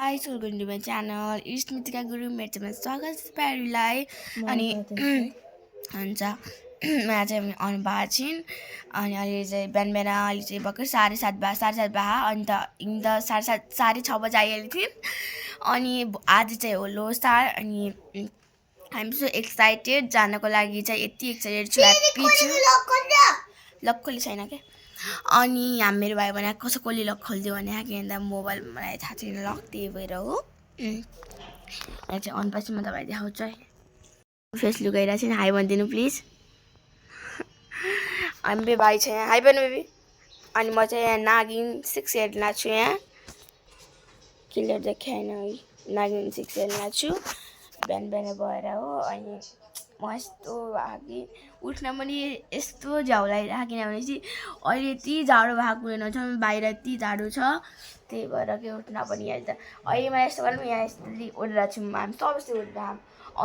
Hi, so welcome to my channel. It's Nitika Guru. मेरो स्वागत छ प्यारीलाई अनि हुन्छ मलाई चाहिँ अनुभाव छिन् अनि अहिले चाहिँ बिहान बिहान अहिले चाहिँ भर्खर 7:30 भयो 7:30 भयो अनि त 6:30 बजे आइहाल्यो थिइन् अनि आज चाहिँ हो लोसार अनि I'm so excited जानको लागि चाहिँ यति एक्साइटेड छु ह्याप्पी छु लक्कली छैन के अनि यहाँ मेरो भाइ भने कसो कसले लक खोल्दियो भने किनभने मोबाइल मलाई थाहा छैन लक त्यही भएर हो यहाँ चाहिँ अनपछि म तपाईँलाई देखाउँछु है फेस लुगाइरहेको छैन हाई भनिदिनु प्लिज अनि मेरो भाइ छ यहाँ हाई भन्नु बेबी अनि म चाहिँ यहाँ नागिन 6 हेर्न लाग्छु यहाँ क्लियर देखाएन है नागिन 6 हेर्न लाग्छु बिहान बिहान भएर हो अनि म यस्तो कि उठ्न पनि यस्तो झ्याउलाइरहेको किनभने चाहिँ अहिले यति जाडो भएको रहेनछ बाहिर यति जाडो छ त्यही भएर के उठ्न पनि यहाँ त अहिले म यस्तो गरौँ यहाँ यस्तै उठेर छौँ हामी सब यस्तै उठेर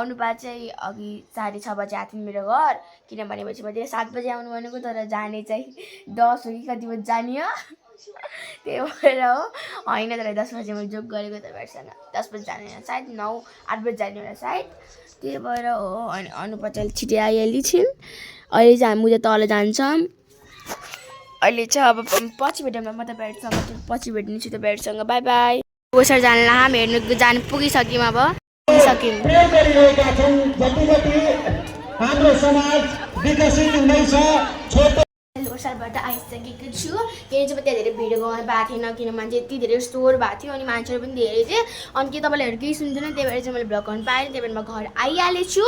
अनुपात चाहिँ अघि 6:30 बजे आएको थियो मेरो घर किनभने मैले 7 बजे आउनु भनेको तर जाने चाहिँ 10 हो कि कति बजी जाने हो त्यही भएर हो होइन तर 10 बजे मैले जोक गरेको तपाईँहरूसँग 10 बजी जाने सायद 9-8 बजी जाने होला सायद त्यही भएर हो अनि अनुपात चाहिँ छिटै आइहाली छिन् अहिले चाहिँ हामी उता तल जान्छौँ अहिले चाहिँ अब पछि भेटौँ म तपाईँहरूसँग पछि भेट्नेछु तपाईँहरूसँग बाई बाई कोसर जानला हामी हेर्नु जानु पुगिसक्यौँ अब पुगिसक्यौँ लोसारबाट आइसकेको छु किनभने चाहिँ त्यहाँ धेरै भिडियो गर्नु पाएको थिएन किनभने यति धेरै स्टोर भएको थियो अनि मान्छेहरू पनि धेरै थिए अनि के तपाईँले केही सुन्दैन त्यही भएर चाहिँ मैले भ्लग गर्नु पाएँ त्यही भएर म घर आइहालेछु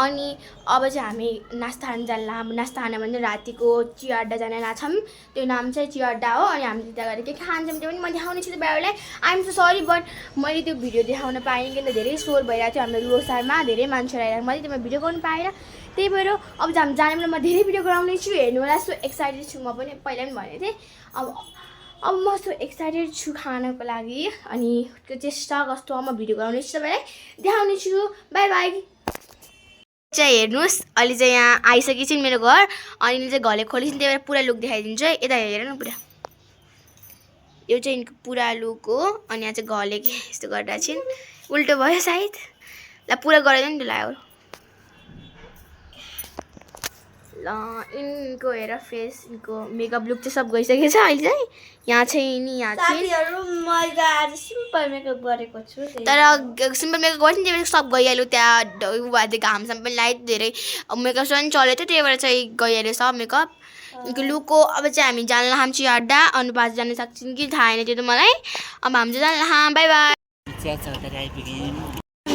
अनि अब चाहिँ हामी नास्ता खान जानला हाम्रो नास्ता खाना भने रातिको चिया अड्डा जान लाग्छौँ त्यो नाम चाहिँ चिया अड्डा हो अनि हामी त्यहाँ गएर के खान्छौँ त्यो पनि म देखाउने छु तपाईँहरूलाई आइएम सो सरी बट मैले त्यो भिडियो देखाउन पाएँ किन धेरै स्टोर भइरहेको थियो हाम्रो लोसारमा धेरै मान्छेहरू आएर मैले त्यसमा भिडियो गर्नु पाएन त्यही भएर अब जाने बेला म धेरै भिडियो गराउने छु हेर्नु होला यस्तो एक्साइटेड छु म पनि पहिला पनि भनेको थिएँ अब म यस्तो एक्साइटेड छु खानको लागि अनि त्यो चेष्टा कस्तो म भिडियो गराउने छु तपाईँलाई देखाउने छु बाई बाई चाहिँ हेर्नुहोस् अहिले चाहिँ यहाँ आइसकेपछि मेरो घर अनि चाहिँ घरले खोलिन्छ त्यही भएर पुरा लुक देखाइदिन्छु है यता हेर न पुरा यो चाहिँ यिनको पुरा लुक हो अनि यहाँ चाहिँ घरले के यस्तो गर्दा छिन् उल्टो भयो सायद ल पुरा गराइदिनु नि लाग्यो ल यिनको हेर फेस यिनको मेकअप लुक चाहिँ सब गइसकेको छ अहिले चाहिँ यहाँ चाहिँ नि यहाँ चाहिँ मैले आज सिम्पल मेकअप गरेको छु तर सिम्पल मेकअप गर्छ नि त्यही सब गइहाल्यो त्यहाँ घामसम्म पनि लाइट धेरै मेकअप पनि चलेको थियो त्यही भएर चाहिँ गइहाल्यो सब मेकअप यिनको लुकको अब चाहिँ हामी जानला हामी चिया अड्डा अनुपात जान सक्छौँ कि थाहा छैन त्यो त मलाई अब हामी चाहिँ जानला बाई बाई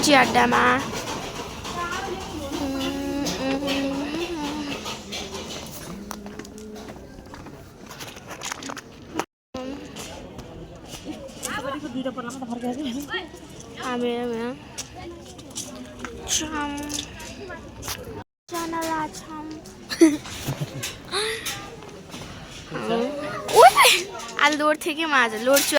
चिया अड्डामा आज लोड थियो कि म आज लोड छु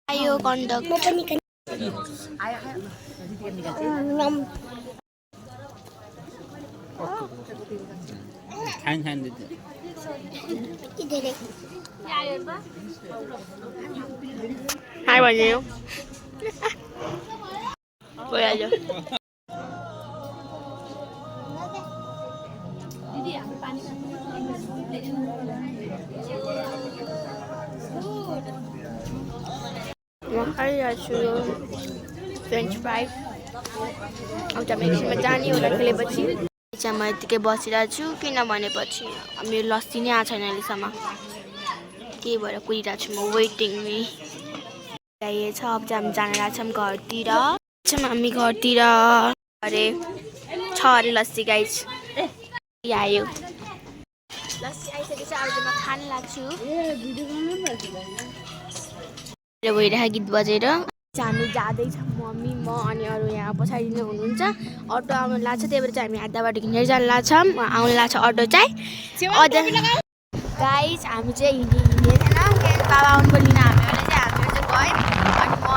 आयो कन्डक्ट हाई भन्यो गइहाल्यो म खाइरहेको छु फ्रेन्च फ्राइज एउटा एकछिनमा जाने होला खेलेपछि चाहिँ म यतिकै बसिरहेको छु किनभनेपछि मेरो लस्सी नै आएको छैन अहिलेसम्म त्यही भएर कुदिरहेको छु म वेटिङ नि चाहिए छ अब चाहिँ हामी जान लाग्छौँ घरतिर हामी घरतिर अरे छ अरे लस्सी गाइज आयो लस्सी आइसकेपछि आज म खान लाग्छु भइरहेको गीत बजेर हामी जाँदैछौँ मम्मी म अनि अरू यहाँ पछाडि नै हुनुहुन्छ अटो आउनु लाग्छ त्यही भएर चाहिँ हामी आधा बाटो हिँडेर जानु लाग्छौँ आउनु लाग्छ अटो चाहिँ गाइज हामी चाहिँ हिँडेदैनौँ किनकि बाबा आउनुको लिन हामीहरूले चाहिँ गयौँ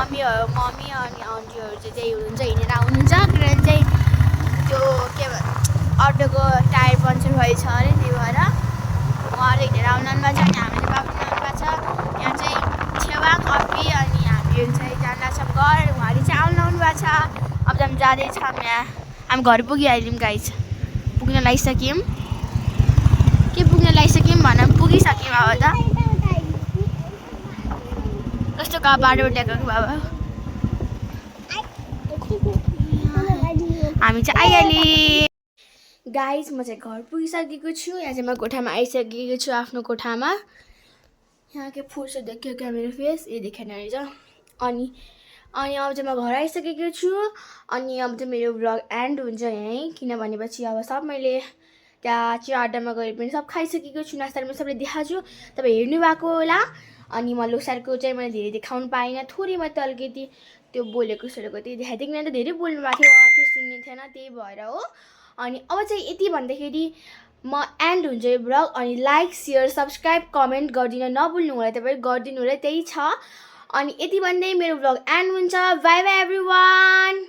अनि मम्मी अनि आन्टीहरू चाहिँ त्यही हुनुहुन्छ हिँडेर आउनुहुन्छ किनभने चाहिँ त्यो के भन्छ अटोको टायर पङ्चर भएछ अरे त्यही भएर उहाँहरूले हिँडेर आउनु भएको छ अनि हामीले बाबा आउनु भएको छ यहाँ चाहिँ छेवाङ अप्पी अनि हामीहरू चाहिँ जानु लाग्छौँ घर उहाँहरूले चाहिँ आउनु भएको छ अब चाहिँ हामी जाँदैछौँ यहाँ हामी घर पुगिहाल्यौँ गाइज पुग्न लागिसक्यौँ के पुग्न लागिसक्यौँ भन पुगिसक्यौँ अब त कस्तो बाटो उठाएको बाबा हामी चाहिँ आइहालेँ गाइज म चाहिँ घर पुगिसकेको छु यहाँ चाहिँ म कोठामा आइसकेको छु आफ्नो कोठामा यहाँ के फुर्सद देखियो क्या मेरो फेस ए देखेन रहेछ अनि अब चाहिँ म घर आइसकेको छु अनि अब चाहिँ मेरो भ्लग एन्ड हुन्छ यहीँ किनभनेपछि अब सब मैले त्यहाँ चिया अड्डामा गएर पनि सब खाइसकेको छु नास्तामा सबले देखाएको छु तपाईँ हेर्नु भएको होला अनि म लोसारको चाहिँ मैले धेरै देखाउनु पाइनँ थोरै मात्र अलिकति त्यो बोलेको सोलेको त्यही देखाइदिएको किनभने धेरै बोल्नु भएको थियो उहाँ के सुन्ने थिएन त्यही भएर हो अनि अब चाहिँ यति भन्दाखेरि म एन्ड हुन्छ यो भ्लग अनि लाइक सेयर सब्सक्राइब कमेन्ट गरिदिन नभुल्नु होला तपाईँ गरिदिनु होला त्यही छ अनि यति भन्दै मेरो भ्लग एन्ड हुन्छ बाई बाई एभ्रिवान